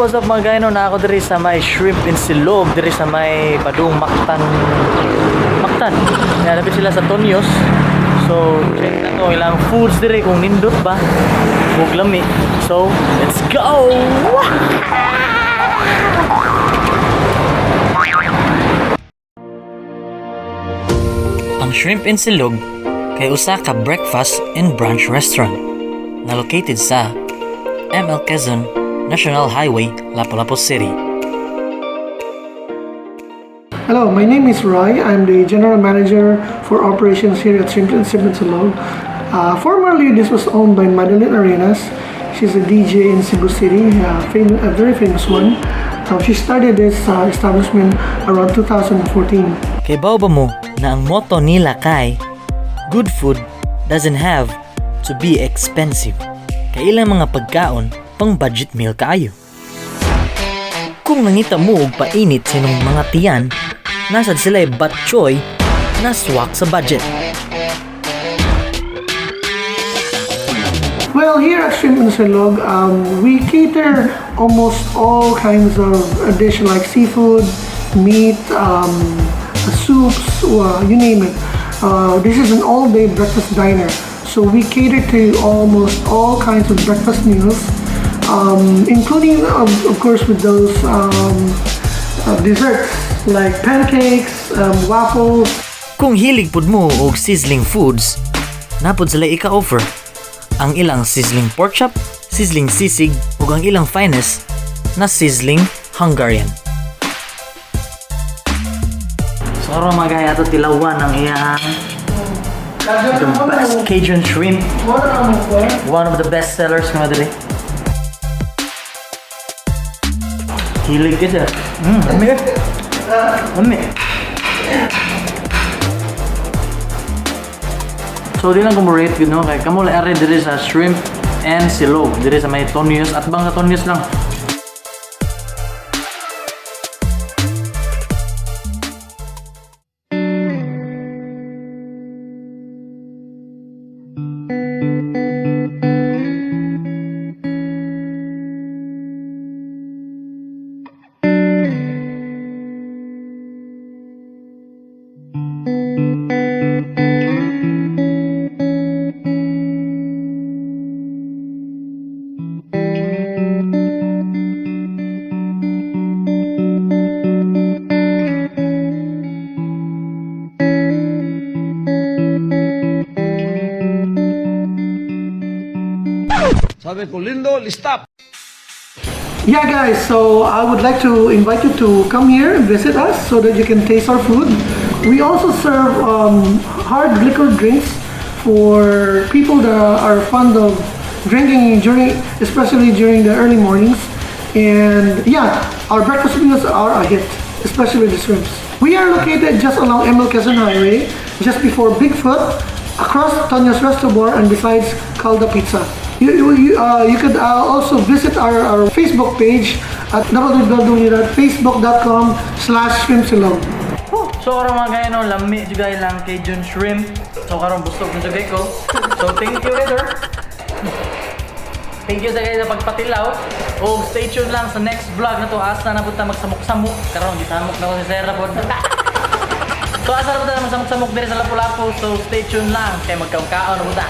What's up, mga gayno? Na ako diri sa may Shrimp in Silog, diri sa may Padung Mactan. Mactan. Nalapit sila sa Tonyos. So, check na to ilang foods diri kung nindot ba. Ug lami. So, let's go! Ang Shrimp in Silog kay usa ka breakfast and brunch restaurant na located sa ML Quezon National Highway, Lapu-Lapu City. Hello, my name is Roy. I'm the general manager for operations here at Shrimp and Shrimp and Silog. Formerly, this was owned by Madeline Arenas. She's a DJ in Cebu City, a very famous one. She started this establishment around 2014. Kay ba mo na ang motto nila kay "Good food doesn't have to be expensive." Kay ilang mga pagkaon pang budget meal kaayo. Kung nangita mo og painit sa inyong mga tiyan, nasad sila batchoy na swak sa budget. Well, here at Shrimp and Silog, we cater almost all kinds of dish like seafood, meat, soups, you name it. This is an all-day breakfast diner, so we cater to almost all kinds of breakfast meals, including, of course, with those desserts like pancakes, waffles. Kung hilig pud mo og sizzling foods, napod sila ika-offer ang ilang sizzling pork chop, sizzling sisig, ug ang ilang finest na sizzling Hungarian. So karon, mga gaya, ato tilawan ang iyang the best Cajun shrimp, one of the best sellers nga diri. Hilig ka siya. Lami eh. Lami. So di lang ko mo rate yun, no? Kay kamo lang ari diri sa Shrimp and Silog. Diri sa may Tonyos at bang sa Tonyos lang. Sabi ko, "Lindol, stop!" Yeah, guys, so I would like to invite you to come here and visit us so that you can taste our food. We also serve hard liquor drinks for people that are fond of drinking during, especially during the early mornings. And yeah, our breakfast meals are a hit, especially the shrimps. We are located just along ML Quezon Highway, just before Bigfoot, across Tonyo's Resto Bar and besides Calda Pizza. You could also visit our Facebook page at www.facebook.com/shrimpsilog. So karon, mga gaya, no, lami jud ilang Cajun shrimp. So karon busog na jud ko. So thank you, sir. Thank you sa kayo sa pagpatilaw. O stay tuned lang sa next vlog na to. Asa na punta magsamok-samok. Karon gisamok na ko si Sir pod. So asa na punta magsamok-samok diri sa Lapu-Lapu. So stay tuned lang kay magkaon-kaon na punta.